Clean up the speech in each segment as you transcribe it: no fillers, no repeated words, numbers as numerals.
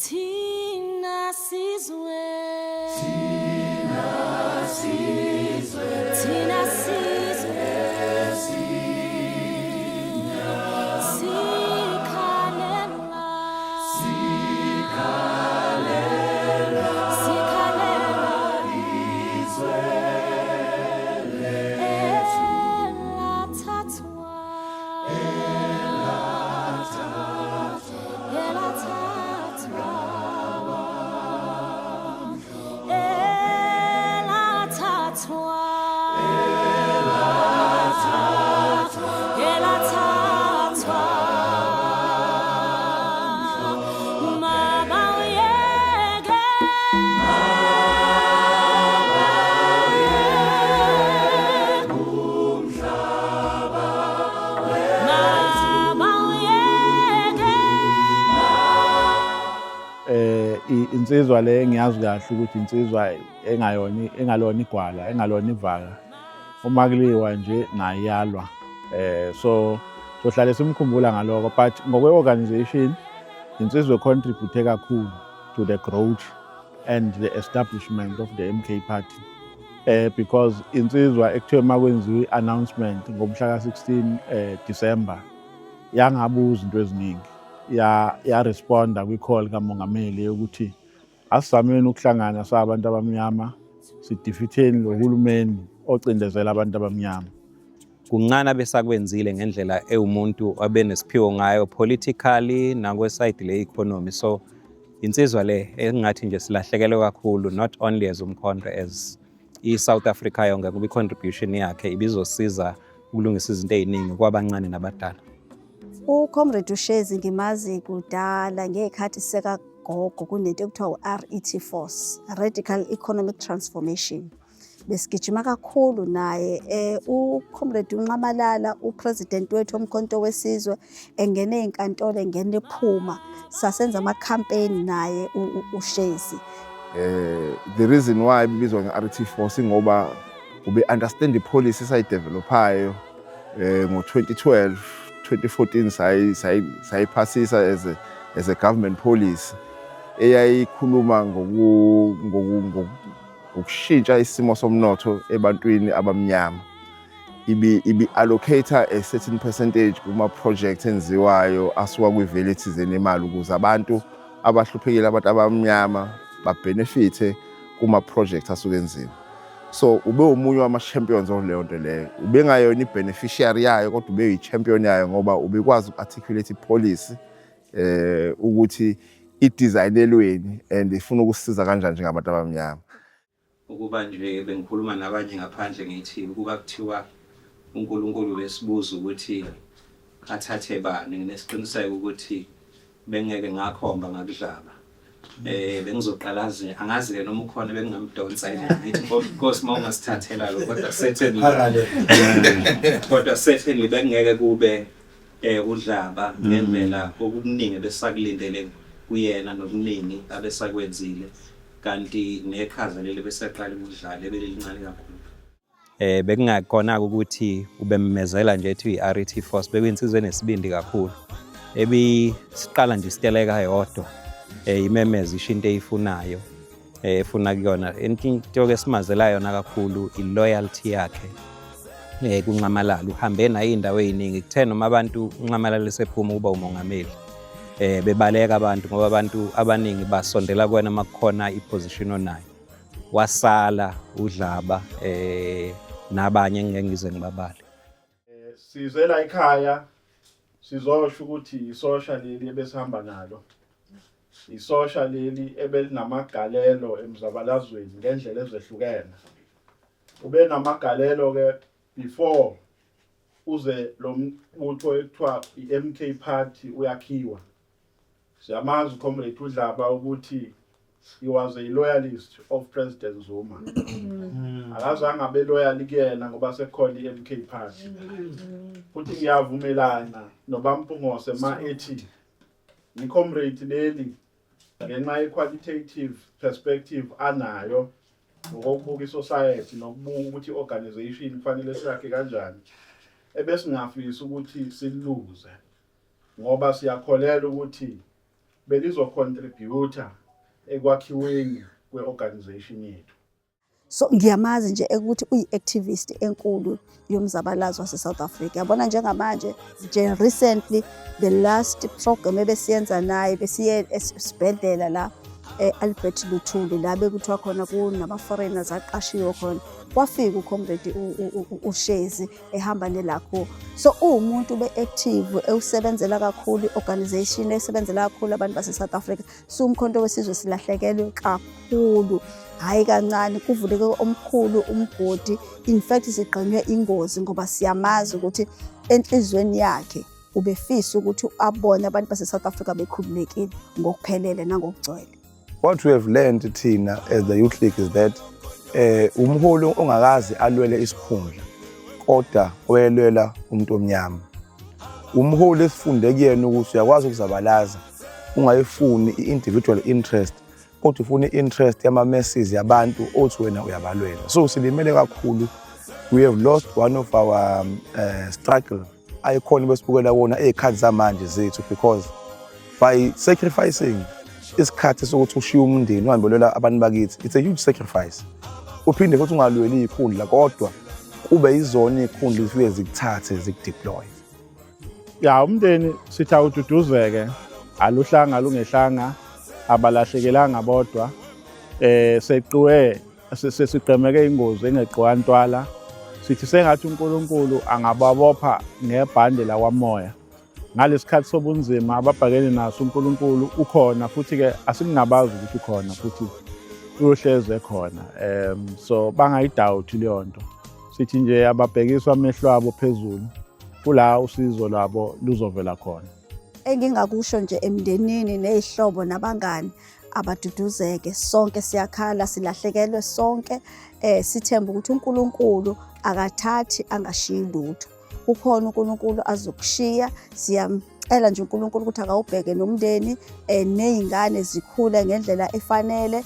Thina sizwe, thina sizwe, thina sizwe, sikhalela, sikhalela, sikhalela izwe lethu elathathwa, elathathwa, elathathwa, elathathwa, elathathwa, mabawuyeke, mabawuyeke. Insizwa le engiyazi kahle ukuthi insizwa engayona, engalona igwala, engalona ivaka. Uma kuliwa nje naye iyalwa. So sohlale simkhumbula ngaloko, but ngokwe-organization insizwa econtribute kakhulu to the growth and the establishment of the MK Party, because insizwa ekuthiwe makwenziwa i-announcement ngomhla ka-16 December yangabuza into eziningi, ya responda kwi-call kamongameli yokuthi asizameni ukuhlangana sabantu abamnyama, sidefeateni lo hulumeni ocindezela abantu abamnyama. Kuncane abesakwenzile ngendlela ewumuntu abenesiphiwo ngayo politically nakwe-side le-economy. So insizwa le engathi nje silahlekelwe kakhulu, not only as uMkhonto, as i-South Africa yonke, kuba i-contribution yakhe ibizosiza ukulungisa izinto ey'ningi kwabancane nabadala. UComrade uShezi ngimazi kudala ngey'khathi sekagogo, kunento ekuthiwa u-RET Force, Radical Economic Transformation. Besigijima kakhulu naye. UComrade uNxamalala, upresident wethu oMkhonto weSizwe, engene ey'nkantolo, engene ephuma, sasenza ama-campaign naye uShezi. The reason why ibizwa nge-RT Force ngoba ube understand i-policy esayidevelopayo ngo-2012 2014, sayiphasisa as a government policy eyayikhuluma ngokushintsha isimo somnotho ebantwini abamnyama. Ibi allocate a certain percentage kuma projects enziwayo asuka kwi-value ethizeni imali ukuze abantu abahluphekile, abantu abamnyama, babenefite kuma projects asuke enziwa. So ube omunye wama-champions of leyo nto leyo. Ubengayona i-beneficiary yayo, kodwa ube yi-champion yayo ngoba ubekwazi uku-articulate i-policy ukuthi idesignelweni and ifuna ukusisiza kanjani njengabantu abamnyama. Ukuba nje bengikhuluma nabanye ngaphandle, ngithi ukuba kuthiwa uNkulunkulu besibuza ukuthi athathe bani, nginesiqiniseko ukuthi bengeke ngakhomba ngakudlaba. Bengizoqalaza, angazi ke noma ukhona bengingamdonsa yini, ngithi, "Nkosi, mawungasithathela lo," kodwa certainly bengeke kube uDlaba ngendlela okuningi besakulindele kuyena nokuningi abesakwenzile, kanti neqhaza leli beseqala ukudlala ebelilincane kakhulu. Bekungakona ukuthi ubemmezela nje ethi i-RET Force, bekuyinsizwa enesibindi kakhulu ebisiqala nje isiteleka yodwa, imemeza isho into eyifunayo, efuna kuyona. Into ke simazela yona kakhulu i-loyalty yakhe kuNxamalala. Uhambe naye iy'ndawo ey'ningi, kuthe noma abantu uNxamalala esephuma ukuba umongameli, bebaleka abantu ngoba abantu abaningi basondela kuwena uma kukhona i-position onayo. Wasala uDlaba nabanye engeke ngize ngibabale. Size la ekhaya sizosho ukuthi isosha leli ebesihamba nalo, isosha leli ebelinamagalelo emzabalazweni ngendlela ezehlukene. Ube namagalelo ke before uze lo mbutho ekuthiwa i-MK Party uyakhiwa. Siyamazi uComrade uDlaba ukuthi he was a loyalist of President Zuma. Akazange abe loyal kuyena ngoba sekukhona i-MK Party. Futhi ngiyavumelana nobaMpungose ma ethi i-comrade leli ngenxa ye-qualitative perspective anayo ngokokubuka i-society nokubuka ukuthi i-organization kufanele siyakhe kanjani, ebesingafisi ukuthi siluze ngoba siyakholela ukuthi Belizocontributa ekwakhiweni kwe-organization yethu. So ngiyamazi nje ukuthi uyi-activist enkulu yomzabalazo wase-South Africa. Yabona, njengamanje nje, recently, the last program ebesiyenza naye, besiye esibhedlela la e-Albert Luthuli, la bekuthiwa khona kunama-foreigners aqashiwe khona. Kwafika uComrade uShezi ehamba nelakho. So uwumuntu be-active, ewusebenzela kakhulu i-organization, esebenzela kakhulu abantu base-South Africa. So uMkhonto weSizwe silahlekelwe kakhulu, hhayi kancane. Kuvuleke omkhulu umgodi. In fact, sigqanywe ingozi ngoba siyamazi ukuthi enhliziyweni yakhe ubefisa ukuthi abone abantu base-South Africa bekhululekile ngokuphelele nangokugcwele. What we have learned thina as the youth league is that umholi ongakazi alwele isikhundla kodwa oyelwela umuntu omnyama. Umholi esifunde kuyena ukuthi uyakwazi ukuzabalaza ungayifuni i-individual interest, kodwa ufuna i-interest yama-masses, yabantu othi wena uyabalwela. So silimele kakhulu. We have lost one of our struggle ayikhona besibukela wona ey'khathi zamanje zethu, because by sacrificing isikhathi sokuthi ushiye umndeni uhambe ulwela abantu bakithi, it's a huge sacrifice. Uphinde futhi ungalweli iy'khundla, kodwa kube yizona iy'khundla zifike zikuthathe, zikudeploy. Ya, umndeni sithi awududuzeke, aluhlanga lungehlanga, abalahlekelanga bodwa. Seqiwe, sesigqemeke ingozi engeqiwa ntwala. Sithi sengathi uNkulunkulu angababopha ngebhande lakwamoya ngalesikhathi sobunzima ababhakene naso. uNkulunkulu ukhona futhi-ke, asingabazi ukuthi ukhona futhi uyohleze khona. So bangayidawuthi leyo nto. Sithi nje ababhekiswa amehlo abo phezulu, kula usizo lwabo luzovela khona. Engingakusho nje emndenini ney'hlobo nabangani, abaduduzeke. Sonke siyakhala, silahlekelwe sonke. Sithemba ukuthi uNkulunkulu akathathi angashiyi lutho. Kukhona uNkulunkulu azokushiya. Siyamcela nje uNkulunkulu ukuthi akawubheke nomndeni, ney'ngane zikhule ngendlela efanele.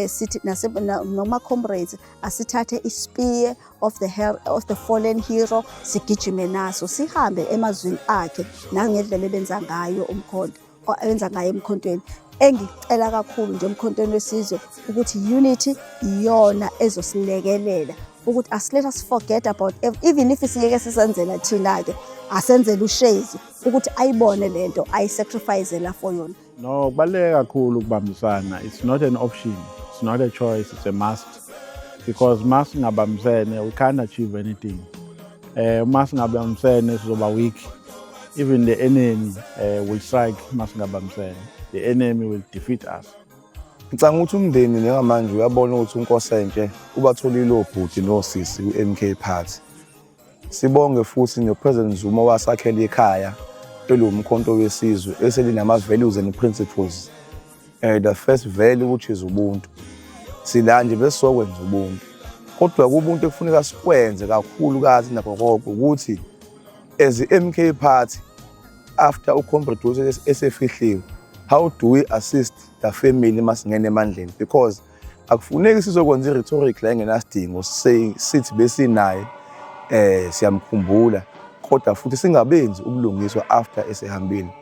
Sithi noma comrades, asithathe ispear of the fallen hero, sigijime naso, sihambe emazwini akhe nangendlela ebenza ngayo umkhonto, enza ngayo emkhontweni. Engikucela kakhulu nje emkhontweni wesizwe ukuthi unity iyona ezosilekelela ukuthi as let us forget about even if singeke sisenzela thina-ke, asenzele uShezi ukuthi ayibone lento ayisacrificela for yona. No, kubaluleke kakhulu ukubambisana. It's not an option, it's not a choice, it's a must, because ma singabambisene we can't achieve anything. Uma singabambisene sizoba weak. Even the enemy will strike. Ma singabambisene, the enemy will defeat us. Ngicabanga ukuthi umndeni njengamanje uyabona ukuthi uNkosentshe ubatholile obhuti nosisi ku-MK Party. Sibonge futhi noPresident Zuma wasakhela ikhaya eliwumkhonto wesizwe eselinama-values and principles. The first value, which is ubuntu. Sila nje besizokwenza ubuntu. Kodwa kubuntu ekufuneka sikwenze kakhulukazi nakho konke ukuthi as i-MK Party, after uComrade esefihliwe, how do we assist the family masingena emandleni? Because akufuneki sizokwenza i-rhetoric la engenasidingo, sithi besinaye, siyamkhumbula, kodwa futhi singabenzi ubulungiswa after esehambile.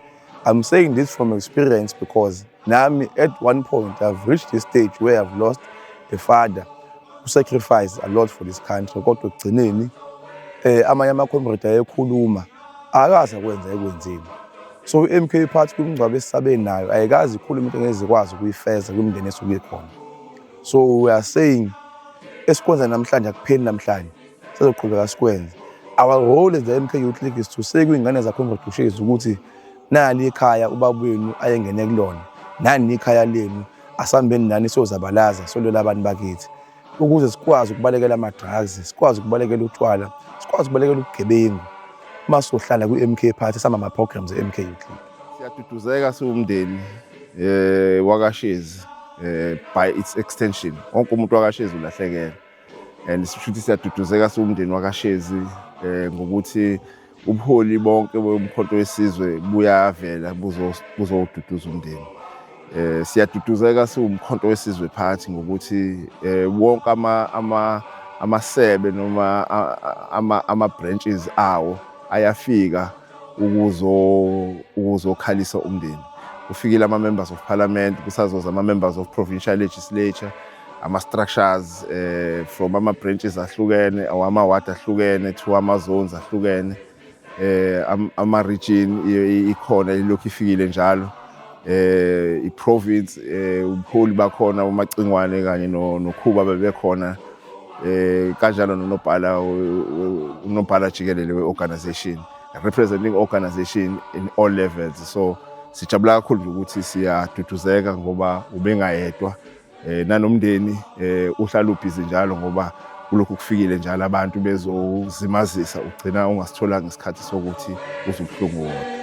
I'm saying this from experience because nami at one point I've reached a stage where I've lost a father who sacrificed a lot for this country, kodwa ekugcineni amanye ama-comrade ayekhuluma akaze akwenza ekwenzile. So i-MK Party kwimingcwabo esisabe nayo ayikaze ikhulume into engeze ikwazi ukuyifeza kwimindeni esuke khona. So we are saying esikwenza namhlanje akupheli namhlanje, sizoqhubeka sikwenze. Our role as the MK Youth League is to say kwiy'ngane zakho uShezi ukuthi nali ikhaya ubaba wenu ayengene kulona, nani ikhaya lenu, asambeni nani siyozabalaza, solwela abantu bakithi ukuze sikwazi ukubalekela ama-drugs, sikwazi ukubalekela utshwala, sikwazi ukubalekela ubugebengu uma sohlala kwi-MK Party, sama ama-programs e-MK Youth League. Siyaduduzeka siwumndeni wakaShezi, by its extension wonke umuntu wakaShezi ulahlekelwe, and sisho siyaduduzeka siwumndeni wakaShezi ngokuthi ubuholi bonke bomkhonto wesizwe buyavela buzowududuza umndeni. Siyaduduzeka siwumkhonto wesizwe party ngokuthi wonke ama amasebe noma ama branches awo ayafika ukuzokhalisa umndeni. Kufikile ama-members of parliament, kusazoza ama-members of provincial legislature, ama-structures from ama-branches ahlukene or ama-ward ahlukene to ama-zones ahlukene, ama-region ikhona, ilokhu ifikile njalo, i-province, ubuholi bakhona, uMacingwane kanye noKhuba bebekhona, kanjalo nonobhala, unobhala jikelele we-organization, representing organization in all levels. So sijabula kakhulu nje ukuthi siyaduduzeka ngoba ubengayedwa, nanomndeni uhlala ubhizi njalo ngoba kulokhu kufikile njalo abantu bezozimazisa, ugcina ungasitholanga isikhathi sokuthi uze ubuhlungu wodwa.